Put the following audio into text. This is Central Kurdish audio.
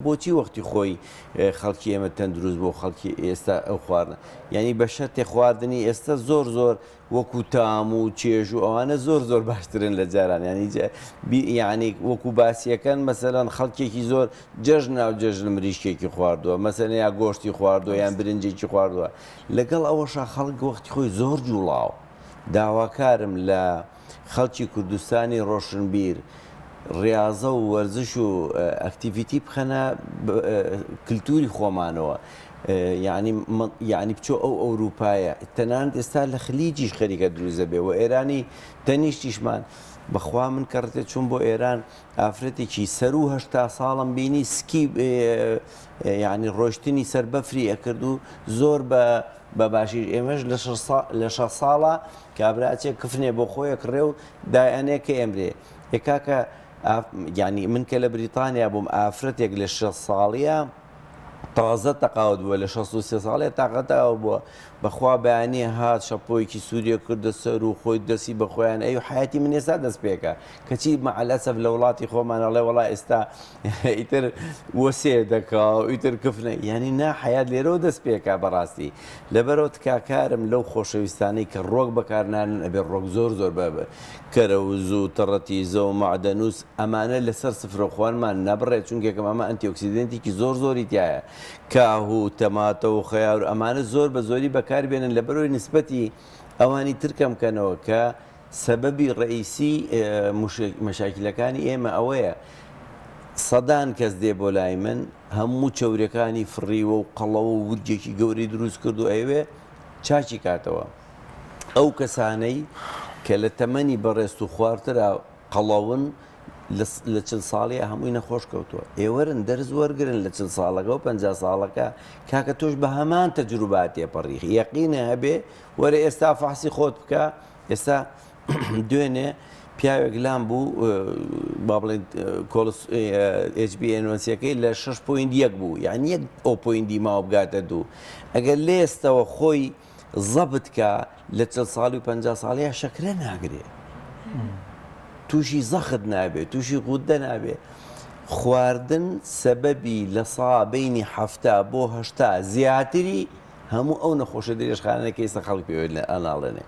بۆچی وەختی خۆی خەڵکی ئێمە تەندروست بۆ خەڵکی ئێستا ئەو خواردنە یعنی بە شەرتێ خواردنی ئێستا زۆر زۆر وەکو تام و چێژ و ئەوانە زۆر زۆر باشترن لە جاران یعنی یعنی وەکو باسیەکەن مەسەلەن خەڵکێکی زۆر جەژن ناو جەژن مریشکێکی خواردووە مەسەلەن یا گۆشتی خواردووە یان برنجێکی خواردووە لەگەڵ ئەوەشا خەڵک وەختی خۆی زۆر جوڵاوە داواکارم لە خەڵکی کوردستانی ڕۆشنبیر ڕیاضە و وەرزش و activity بخەنە کلتوری خۆمانەوە یعنی یعنی بچۆ ئەو ئەوروپایە تەنانەت ئێستا لە خلیجیش خەریکە دروست دەبێ و ئێرانی تەنیشتیشمان بەخوا من کەڕەتێ چووم بۆ ئێران ئافرەتێکی سەروو 80 ساڵم بینی سکی یعنی ڕۆشتنی سەر بەفری ئەکرد و زۆر بە بە باشیش ئێمەش لە شە ساڵە کابرا ئەچێ کفنێ بۆ خۆی ئەکڕێ و دایئەنێ کە ئێمرێ. ئێ کاکە یانی من کە لە بریتانیا بووم ئافرەتێک لە 60 ساڵیە تازە تەقاوت بووە لە 63 ساڵێ تاقە تاوە بووە بەخوا بەیانی هات شەپۆیەکی سووریە کردە سەر و خۆی دەسی بە خۆیان ئەی حیاتی من ئێستا دەست پێکە کەچی مەعەلەسەف لە وڵاتی خۆمان ئەڵێ وەڵا ئێستا ئیتر وەسێ دەکا و ئیتر کفنە یانی نا حیات لێرەوە دەست پێکا بەڕاستی لەبەرەوە تکاکارم لەو خۆشەویستانەی کە ڕۆک بەکارنانن ئەبێ ڕۆک زۆر زۆر بە کەرەوز و تەڕەتیزە و مەعدەنوس ئەمانە لەسەر سفرە خوانمان نەبڕێ چونکێکم ئەمە antioxidant ێکی زۆر زۆری تایە کاهو و تەماتە و خەیار و ئەمانە زۆر بە زۆری بەکاربێنن لەبەرەوەی نسبەتی ئەوانی تر کەم کەنەوە کە سەبەبی ڕەئیسی مەشاکیلەکانی ئێمە ئەوەیە سەدان کەس دێ بۆ لای من هەموو چەورەکانی فڕیوە و قەڵەوە و ورگێکی گەورەی دروست کرد و ئەیەوێ چاکی کاتەوە. ئەو کەسانەی کە لە تەمەنی بەڕێزت و خوارترا قەڵەون لە 40 ساڵیە هەمووی نەخۆش کەوتووە. ئێوەرن دەرس وەرگرن لە 40 ساڵەکە و 50 ساڵەکە کاکە تۆش بە هەمان تەجروبا تێپەڕی یەقینە هەبێ وەرە ئێستا فەحسی خۆت بکە ئێستا دوێنێ پیاوێک لام بوو با بڵێن کۆڵس HbA1c ەکەی لە 6.1 بوو یعنی یەک ئەو point ی ماوە بگاتە دوو ئەگەر لێستەوە خۆی زەبت کە لە چل ساڵی و 50 ساڵیە شەکرە ناگرێ تووشی زەخت نابێت تووشی غودە نابێ خواردن سەبەبی لە سا بینی هەفتا بۆ هەشتا زیاتری هەموو ئەو نەخۆشە درێژخانەکەی ئێستا خەڵک پێوە ئەناڵێنێ.